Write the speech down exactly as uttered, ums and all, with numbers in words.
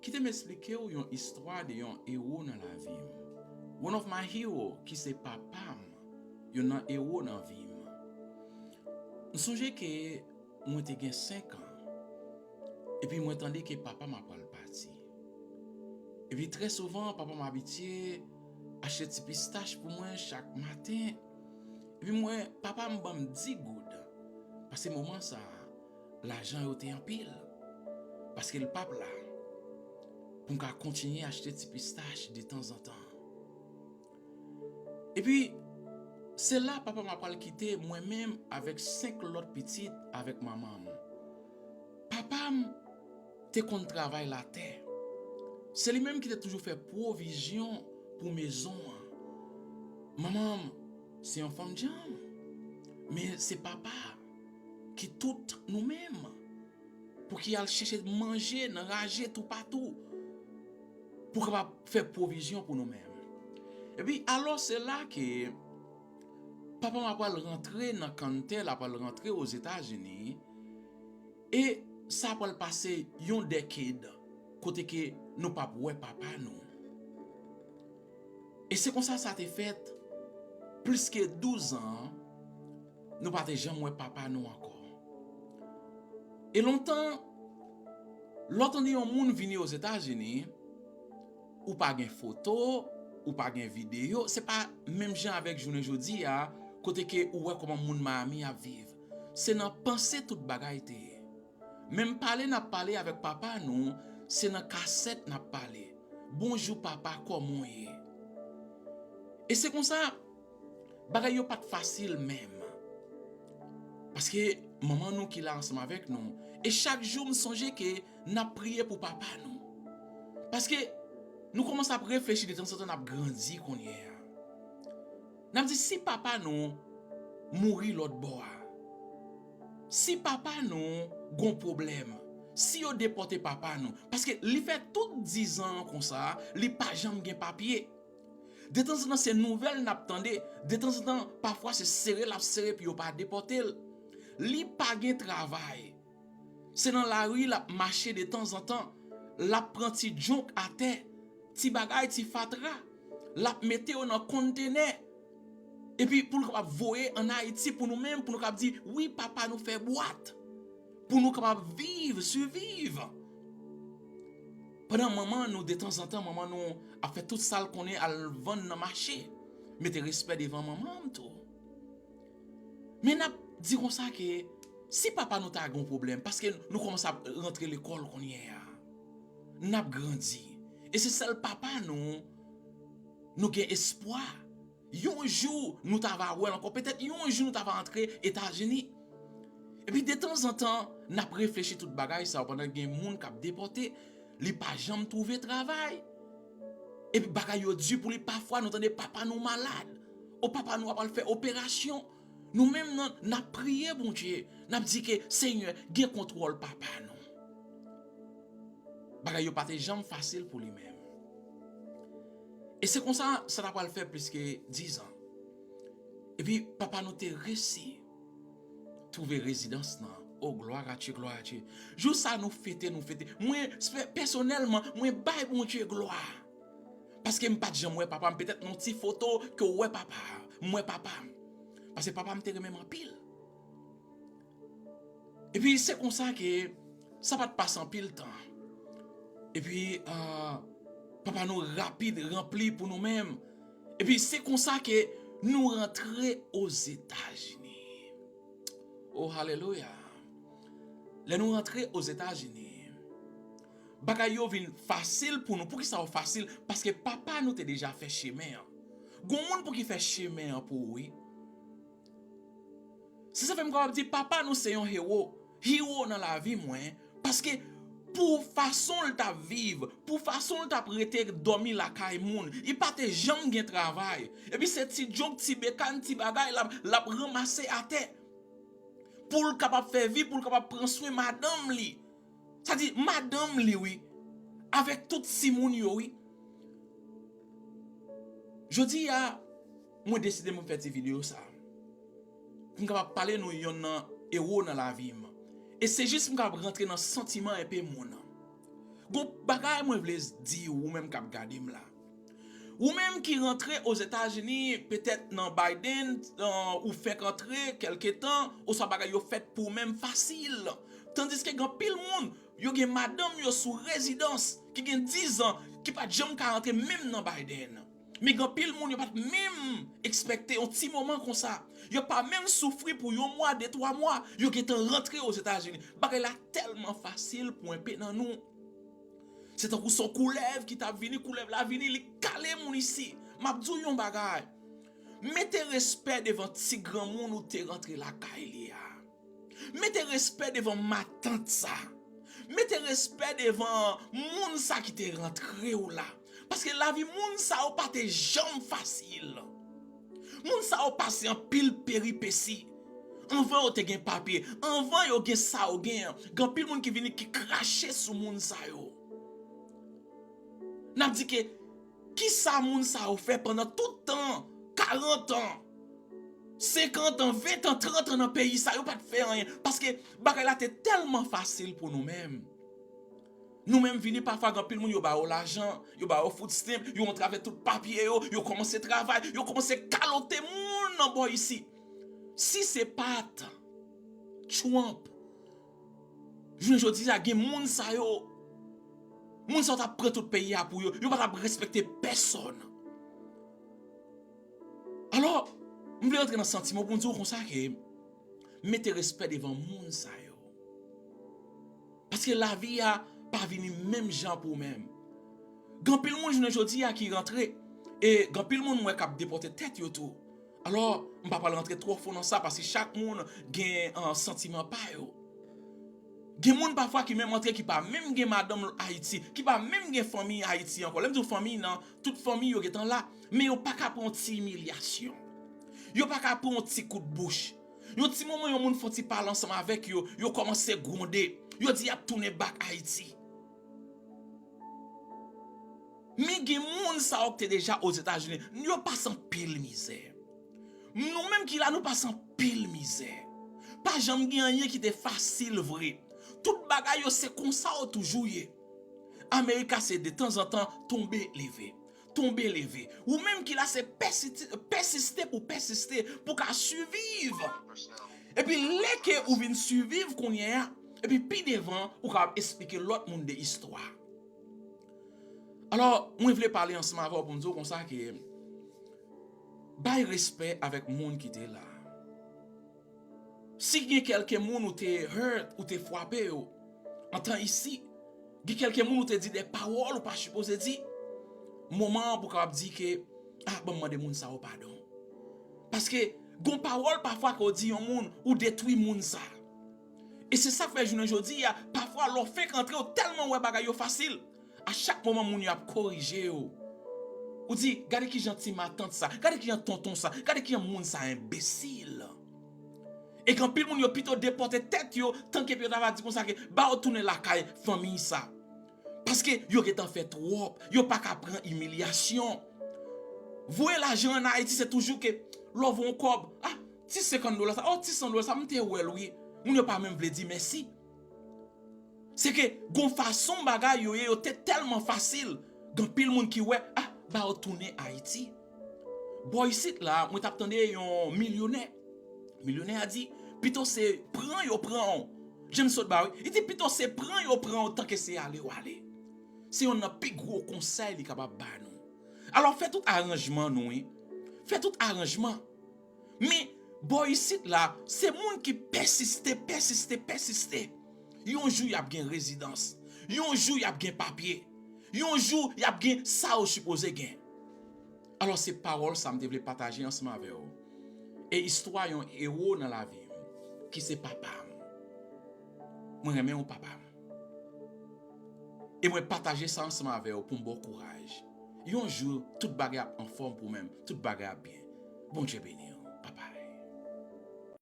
Kite m eksplike w yon istwa de yon ewo nan lavi m. One of my hero, ki se papa m, youn nan ewo nan vi m. M sonje ke mwen te gen senk an, epi mwen tande ke papa m apral pati. Epi trè souvan, papa m abitye achte ti pistach pou mwen chak maten. Epi mwen, papa m ban m dis goud. Paske moman sa a, lajan yo te anpil. Paske l p ap la pou m ka kontinye achte ti pistach detanzantan. Epi, se la papa m apral kite mwen menm avèk senk lòt pitit avèk manman m. Papa m te konn travay latè. Se li menm ki te toujou fè pwovizyon pou mezon an. Manman m se yon fanm djanm, men se papa ki tout nou menm, pou ki al chèche manje nan raje toupatou, pou kapab fè pwovizyon pou nou menm. Epi, alò, se la ke papa m apral rantre nan kanntè, l apral rantre Ozetazini, e sa pral pase yon decade kote ke nou p ap wè papa nou. E se konsa sa te fèt, plis ke douz an, nou pa te janm wè papa nou ankò. E lontan, lè w tande yon moun vini Ozetazini, ou pa gen foto, ou pa gen videyo, se pa menm jan avèk jounen jodi a, kote ke ou wè kòman moun Miami ap viv. Se nan panse tout bagay te ye. Menm pale n ap pale avèk papa nou, se nan kasèt n ap pale. Bonjou papa, kòman w ye? E se konsa, bagay yo pa t fasil menm. Paske manman nou ki la ansanm avèk nou. E chak jou m sonje ke n ap priye pou papa nou. Paske nou kòmanse ap reflechi detanzantan n ap grandi kounye a. N ap di si papa nou mouri lòt bò a. Si papa nou gon pwoblèm. Si yo depòte papa nou. Paske li fè tout diz an konsa, li pa janm gen papye. Detanzantan se nouvèl n ap tande, detanzantan pafwa se sere l ap sere pou yo pa depòte l. Li pa gen travay. Se nan lari l ap mache detanzantan, l ap pran ti djonk atè, ti bagay, ti fatra, l ap mete yo nan kontenè. Epi pou l kapab voye ann Ayiti pou nou menm, pou nou kapab di, wi, papa nou fè bwat. Pou nou kapab viv, siviv. Pandan manman nou, detanzantan, manman nou ap fè tout sa l konnen, al vann nan mache, mete respè devan manman m tou. Men n ap di konsa ke si papa nou ta gen yon pwoblèm, paske nou kòmanse ap rantre lekòl kounye a, n ap grandi. E se sèl papa nou, nou gen espwa. Yon jou, nou ta va wè l ankò. Petèt yon jou, nou ta va antre Etazini. Epi detanzantan, n ap reflechi tout bagay sa yo pandan gen moun k ap depòte, li pa janm twouve travay. Epi bagay yo di pou li, pafwa nou tande papa nou malad. O papa nou ap al fè operasyon. Nou menm nan, n ap priye Bondye, n ap di ke Senyè, gen kontwòl papa nou. Bagay yo pa te janm fasil pou li menm. E se konsa, sa ta pral fè plis ke diz an. Epi papa nou te resi twouve rezidans nan. O, gloire à Dieu, gloire à Dieu. Jou sa nou fete, nou fete. Mwen, pèsonèlman, mwen bay Bondye glwa. Paske m pa t janm wè papa m, petèt nan ti foto ke w wè papa, m wè papa m. Paske papa m te renmen m anpil. Epi se konsa ke sa pa t pase anpil tan. Epi, ah, papa nou rapid ranpli pou nou menm. Epi se konsa ke nou rantre Ozetazini. O, alelouya! Lè nou rantre Ozetazini, bagay yo vin fasil pou nou. Poukisa yo fasil? Paske papa nou te deja fè chemen an. Gon moun pou ki fè chemen an pou ou, wi. Se sa fè m kapab di papa nou se yon hero. Hero nan lavi mwen. Paske pou fason l t ap viv, pou fason l t ap rete dòmi lakay moun, li pa te janm gen travay. Epi se ti djonk, ti bekàn, ti bagay l ap, l ap ranmase atè. Pou l kapab fè vi, pou l kapab pran swen madanm li. Sa di, madanm li, wi. Avèk tout timoun yo, wi. Jodi a, mwen deside mwen fè ti videyo sa. Pou m kapab pale nou yonn nan ewo nan lavi m. E se jis m kapab rantre nan santiman enpe moun nan. Gon bagay mwen vle di ou menm k ap gade m la. Ou menm ki rantre Ozetazini, petèt nan Biden, euh, ou fèk antre kèlke tan, oswa bagay yo fèt pou ou menm fasil. Tandiske gen anpil moun, yo gen madanm yo sou rezidans, ki gen diz an, ki pa t janm ka rantre menm nan Biden. Men gen anpil moun, yo pa t menm ekspekte yon ti moman konsa. Yo pa menm soufri pou yon mwa, de, twa mwa, yo gentan rantre Ozetazini. Bagay la tèlman fasil pou enpe nan nou. Se tankou se yon koulèv ki t ap vini, koulèv la vini, li kale moun isi. M ap di w yon bagay. Mete respè devan ti granmoun ou te rantre lakay li a. Mete respè devan matant sa. Mete respè devan moun sa ki te rantre w la. Paske lavi moun sa yo pa te janm fasil. Moun sa yo pase anpil peripesi. Anvan yo te gen papye, anvan yo gen sa yo gen an, gen anpil moun ki vini ki krache sou moun sa yo. N ap di ke, kisa moun sa yo fè pandan tout tan, karant an, senkant an, ven an, trant an nan peyi sa, yo pa t fè anyen. Paske bagay la te tèlman fasil pou nou menm. Nou menm vini pafwa gen anpil moun yo ba yo lajan, yo ba yo food stamp, yo antre avèk tout papye yo, yo kòmanse travay, yo kòmanse kalote moun nan bò isi. Si se pa t Trump, jounen jodi a gen moun sa yo, moun sa yo t ap pran tout peyi a pou yo, yo pa t ap respekte pèsòn. Alò, m vle rantre nan santiman pou m di w konsa ke mete respè devan moun sa yo. Paske lavi a pa vini menm jan pou ou menm. Gen anpil moun jounen jodi a ki rantre, e gen anpil moun m wè k ap depòte tèt yo tou. Alò, m pa pral rantre twò fon nan sa, paske chak moun gen, euh, santiman pa yo. Gen moun pafwa ki menm antre ki pa menm gen madanm Ayiti, ki pa menm gen fanmi Ayiti ankò. Lè m di w fanmi nan, tout fanmi yo gentan la, men yo pa ka pran yon ti imilyasyon. Yo pa ka pran yon ti kout bouch. Yon ti moman yon moun fè yon ti pale ansanm avèk yo, yo kòmanse gwonde. Yo di y ap tounen back Ayiti. Men gen moun sa yo ki te deja Ozetazini, yo pase anpil mizè. Nou menm ki la, nou pase anpil mizè. Pa janm gen anyen ki te fasil vre. Tout bagay yo se konsa yo toujou ye. Amerika se de tanzantan tonbe leve. Tonbe leve. Ou menm ki la se pèsiti-, pèsiste pou pèsiste, pou ka siviv. Epi lè ke ou vin siviv kounye a, epi pi devan, ou kapab esplike lòt moun de istwa. Alò, mwen vle pale ansanm avè w pou m di w konsa ke bay respè avèk moun ki te la. Si gen kèlke moun ou te hurt, ou te frape yo, antan isi, gen kèlke moun ou te di de pawòl ou pa sipoze di, moman an pou kapab di ke, ah, ban m mande moun sa yo padon. Paske, gon pawòl pafwa ke w di yon moun, ou detwi moun sa. E se sa k fè jounen jodi a, pafwa lè w fenk antre, w tèlman wè bagay yo fasil. A chak moman moun yo ap korije w. Ou di, gade kijan ti matant sa, gade kijan tonton sa, gade kijan moun sa enbesil. E gen anpil moun yo pito depòte tèt yo, tanke yo ta va di konsa ke ba yo tounen lakay fanmi sa. Paske yo gentan fè twòp, yo pa ka pran imilyasyon. Voye lajan ann Ayiti se toujou ke lè w voye yon kòb, ah, ti senkant dola sa, oh, ti san dola sa, m te wè l wi. Moun yo pa menm vle di mèsi. Se ke gon fason bagay yo ye, yo te tèlman fasil, gen anpil moun ki wè, ah, ba yo tounen Ayiti. Bò isit la, mwen t ap tande yon milyonè. Milyonè a di, pito se pran yo pran w. Jan m sot ba wi, li di pito se pran yo pran w tanke se ale w ale. Se yonn nan pi gwo konsèy li kapab ba nou. Alò fè tout aranjman nou wi. Fè tout aranjman. Men, bò isit la, se moun ki pèsiste, pèsiste, pèsiste. Yon jou y ap gen rezidans. Yon jou y ap gen papye. Yon jou y ap gen sa yo sipoze gen. Alò, se pawòl sa m te vle pataje ansanm avè w. E istwa yon ewo nan lavi m, ki se papa m. Mwen renmen w, papa m. E mwen pataje sa ansanm avè w pou m ba w kouraj. Yon jou, tout bagay ap anfòm pou ou menm, tout bagay ap byen. Bondye beni w.